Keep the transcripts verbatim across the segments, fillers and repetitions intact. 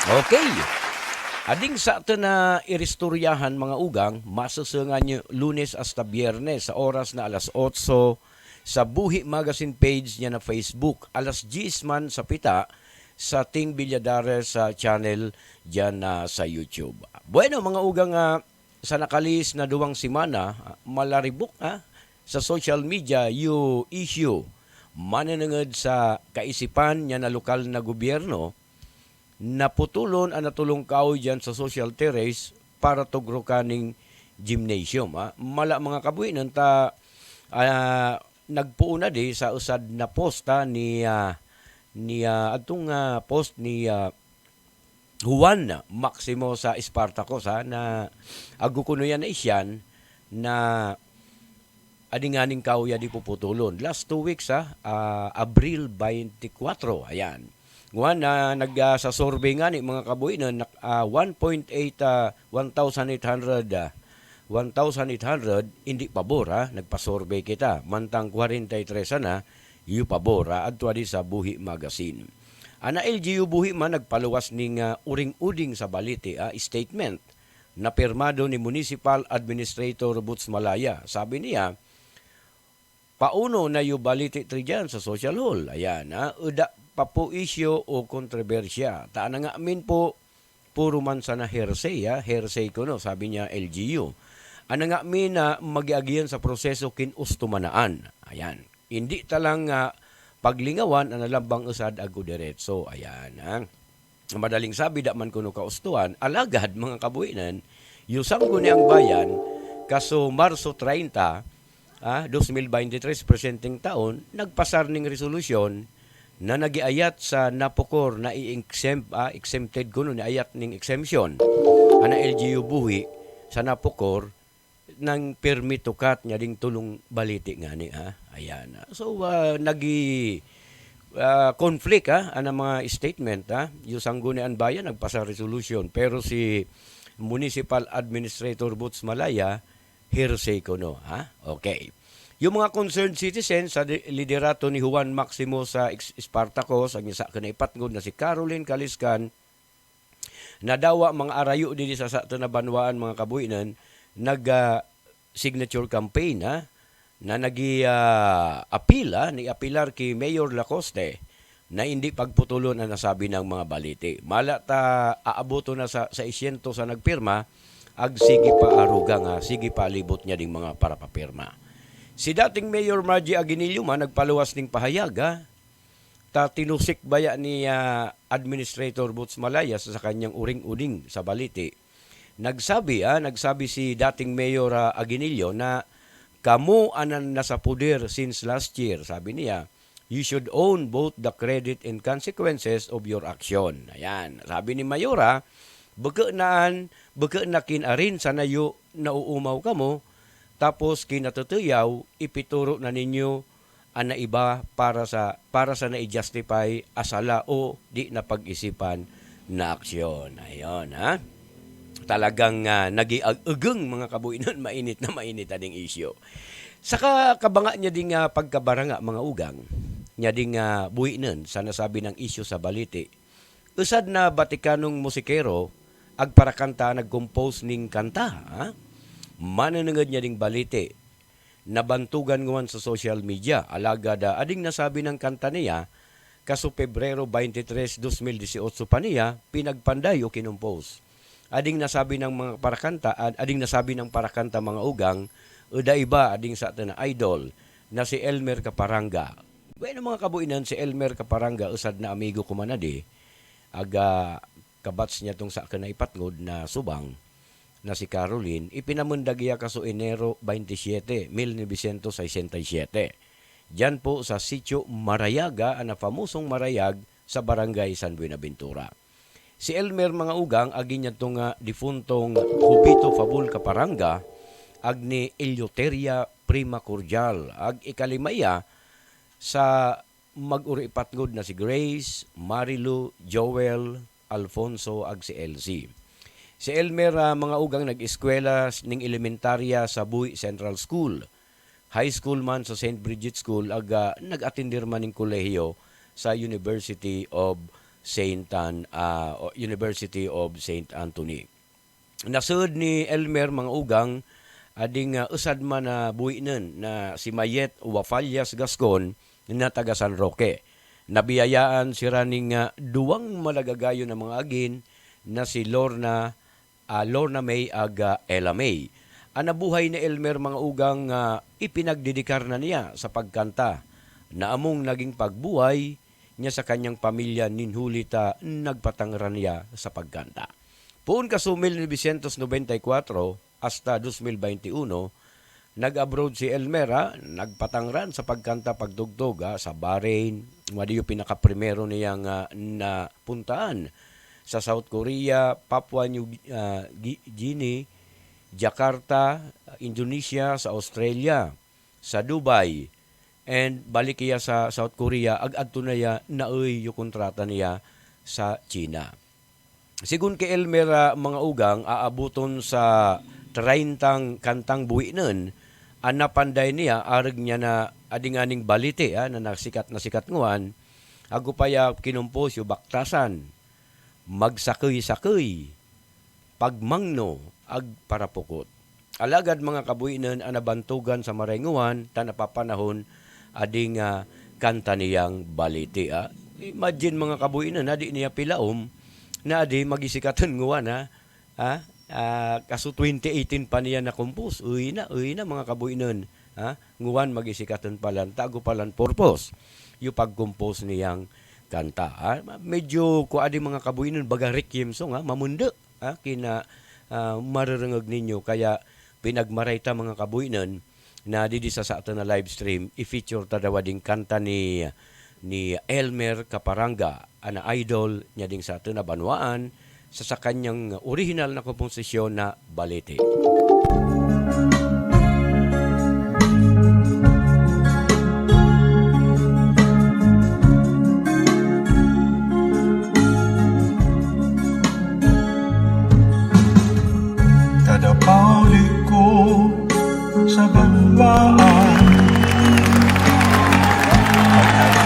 Okay. Ading sa atin a iristoryahan, mga ugang, maseseengan yo Lunes asta Biyernes sa oras na alas otso sa Buhi Magazine page niyan a Facebook, alas dyes man sa pita sa Ting Villadares sa channel diyan na sa YouTube. Bueno, mga ugang, ah, sa nakalihis na duwang semana, ah, malaribuk, ah, sa social media yu issue manenenged sa kaisipan niyan a lokal na gobyerno na putulon an natulong kahoy diyan sa social terrace para tugrokan ning gymnasium, ah. Mala, mga kabuinen, ta, ah, nagpoon na di sa usad na post, ah, ni, ah, ni, ah, adtong, ah, post ni, ah, Juan Maximo sa Spartacus, ah, na ago kuno iyan naisian na adi nganing kahoy a di puputulon. Last two weeks, ah, ah, Abril twenty-four, ayan. Ngua na nag, ah, sa survey ngani, mga kabuinen, na, ah, one point eight, ah, one thousand eight hundred, ah, one thousand eight hundred indi pabor, ah, nagpa-survey kita. Mantang kwarenta y tres sana yu pabor, ah, adto adi sa Buhi Magazine. Ana L G U Buhi man nagpaluwas ning, ah, uring-uding sa baliti, ah, statement na pirmado ni Municipal Administrator Boots Malaya. Sabi niya, pauno na yu baliti tiri diyan sa social hall. Ayan, ha? Eda papu isyu o kontrobersiya. Ta ana nga amin pu, puro man sana hearsay, ha? Hearsay kuno, sabi niya, L G U. Ana nga amin na magiagian sa proseso kin usto manaan. Ayan. Indi ta lang, ah, paglingawan, ana lang bang usad ago diretso. Ayan, ha? Madaling sabi, da man kuno kaustuhan, alagad, mga kabuinen, yu Sangguniang Bayan, kaso Marso treinta, ah, dos mil baynte tres, presenteng taon, nagpasar ning resolusyon na nagiayat sa NAPOCOR na i-exempt, ah, exempted kuno, niayat ning exemption. Ana L G U Buhi sa NAPOCOR, nang pirmi tukat nia ding tulong baliti ngani, ha? Ayan, ha? So, ah, nagi, ah, conflict, ha? Ana mga statement, ha? Yu Sangguniang Bayan nagpasa resolution, pero si Municipal Administrator Boots Malaya, hearsay kuno, ha? Okay. Yu mga concerned citizens sa di-, liderato ni Juan Maximo sa Ex-, Spartacus, agni sa kena ipatngod na si Caroline Caliscan, na dawa mga arayo didi sa saten a banwaan, mga kabuinen, nag, ah, signature campaign, ha? Na nagi, ah, apil, ha? Nag-apilar ki Mayor Lacoste na indi pagputulon an nasabi nang mga baliti. Mala ta aaboton na sa, sa seisyentos a nagpirma, ag sige pa arugang, ha? Sige pa alibot nia ding mga para papirma. Si dating Mayor Margie Aguinillo man nagpaluwas ning pahayag, ha? Ta tinusik baya ni, ah, Administrator Boots Malaya sa, sa kaniyang uring-uding sa baliti. Nagsabi, ah, nagsabi si dating Mayor, ah, Aguinillo na kamo an nasa poder since last year, sabi niya, you should own both the credit and consequences of your action. Ayan, sabi ni Mayor, ah, beke naan, beke na kin arin sana yu nauumaw kamo, tapos kinateteyaw, ipituro na ninyo an naiba para sa, para sa nai-justify a sala o di napag-isipan na aksyon. Ayun, ha? Talagang, ah, nagi-, ag-, ageng, mga kabuinen, mainit na mainit a ding isyu. Saka kabanga nia ding, ah, pagkabaranga, mga ugang, nia ding, ah, buinen sa nasabi nang isyu sa baliti. Usad na Batikanong musikero, agparakanta, nag-compose ning kanta, ha? Manenenged nia ding baliti. Nabantugan ngwan sa social media, alagad, ah, ading nasabi nang kanta niya, kaso Pebrero baynte tres, dos mil disiotso pa niya pinagpanday o kinompose. Ading nasabi nang mga parakanta, ad-, ading nasabi nang parakanta, mga ugang, eda iba ading saten a idol, na si Elmer Caparanga. Bueno, mga kabuinen, si Elmer Caparanga, usad na amigo ko man a di, aga kabats nia tong saken a ipatngod na subang, na si Caroline, ipinamendag iya kaso Enero baynte syete, mil nobesyentos sesenta y syete. Diyan po sa Sitio Marayaga, ana famosong marayag sa Barangay San Buenaventura. Si Elmer, mga ugang, agi niya tong, ah, difuntong Jovito Fabul Caparanga, agni Eleuteria Prima Cordial, ag ikalima iya sa mag-uri ipatngod na si Grace, Marilu, Joel, Alfonso, ag si Elsie. Si Elmer, ah, mga ugang, nag-eskwela s-, ning elementarya sa Buhi Central School, high school man sa Saint Bridget School, ag, ah, nag-atendir man ning kolehiyo sa University of Saint An-, ah, o, University of Saint Anthony. Nasööd ni Elmer, mga ugang, a ding, ah, ösad man a buinön na si Mayet Wafallas Gascon na taga San Roque. Nabiyayaan sira ning, ah, duwang malagagayon a mga agin na si Lorna, ah, Lorna May ag, ah, Ella May. A nabuhay ni Elmer, mga ugang, ah, ipinagdedikar na niya sa pagkanta na among naging pagbuhay niya sa kanyang pamilya nin huli ta nagpatangran ya sa pagkanta. Poon kaso mil novecientos nobenta y kuwatro asta dos mil baynte uno, nag-abroad si Elmer, a, nagpatangran sa pagkanta pagtugtog, a, sa Bahrain, wa di yu pinakaprimero niyang, a, napuntaan, sa South Korea, Papua New, a, Gi-, Guinea, Jakarta, Indonesia, sa Australia, sa Dubai, and balik iya sa South Korea, ag-adto na iya naey yu kontrata niya sa China. Segun kay Elmer, a, mga ugang, aaboton sa treyntang kantang buinön a napanday niya, areg niya na adi nganing Balite, a, na nasikat na sikat ngwan, ago pa ya kinompos yu Baktasan, Magsakey-sakey, Pagmangno, ag Parapukot. Alagad mga kabuinön a nabantogan sa maray ngwan, ta napapanahon a ding, a, kanta niyang Balite, a. Imagine mga kabuinön, a, di niya pilaom na adi magisikatön ngwan, a. A, a, kaso twenty eighteen pa niya nakompos. Ey na, ey na mga kabuinön, a. Ngwan magisikatön palan, ta ago palan purpose yu pagkompos niyang kanta, a. Medyo kua adi mga kabuinön baga requiem song, a, mamundö, a, kina, a, marerengeg ninyo. Kaya pinagmaray ta mga kabuinön na didi sa satön a live stream, i-feature ta daw a ding kanta ni, ni Elmer Caparanga, a na idol nya ding satön a banwaan, sa sakanyang orihinal na komposisyon na Balite. Kada pauli ku sa banwaan,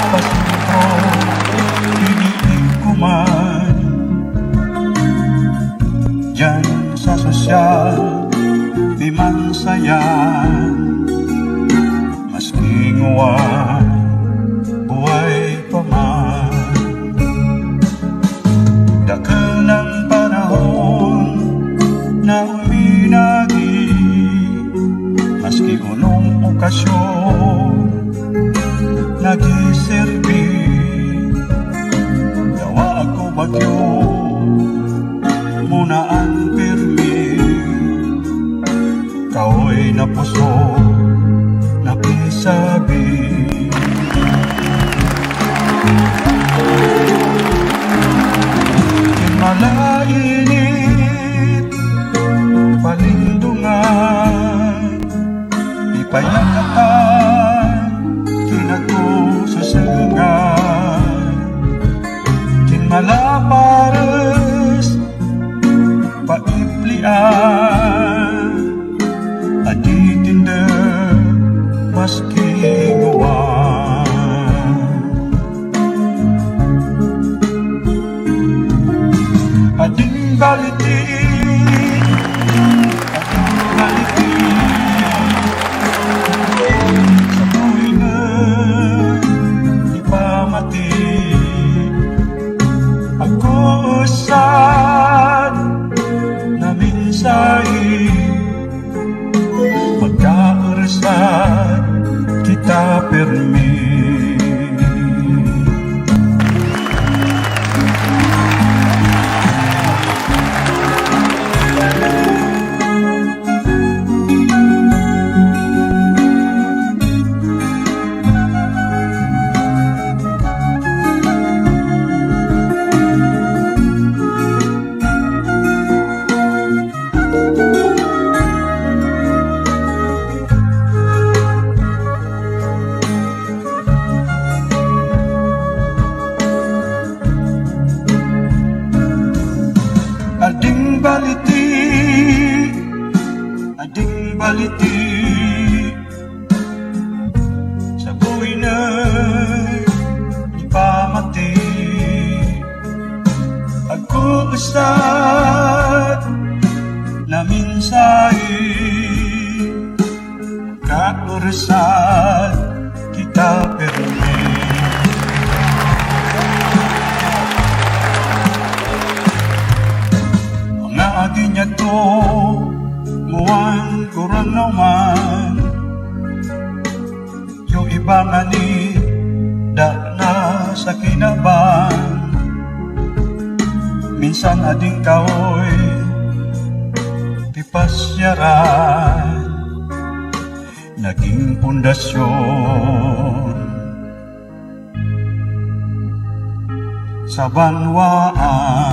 pasentro ini kuman, diyan sa sosyal, di man saya, maski ngwan buhay pa man. Dakel nang panahon na uminagi, maski onong okasyon nagiserbi, dawa ako bagyo, munaan pirmi, kaoy na puso na pisabi. Mala init, palindungan, ipayakatan, kinaku sa sengan. Kin mala pares, paiplian, a di tindeg maski ngwan. A ding Balite, a ding Balite, sa buinön di pamati, aku usad na minsai, magkaurusad kita pirmi. A ding Balite, a ding Balite, sa buinön di pamati. Kuusat na minsai, kaurusat kita perme. Nga agiña to muan kurang noman. Yo ibangan i da na sakinaban. Minsan ading kaoy pipasyaran. Naging pundasyon sa banwaan.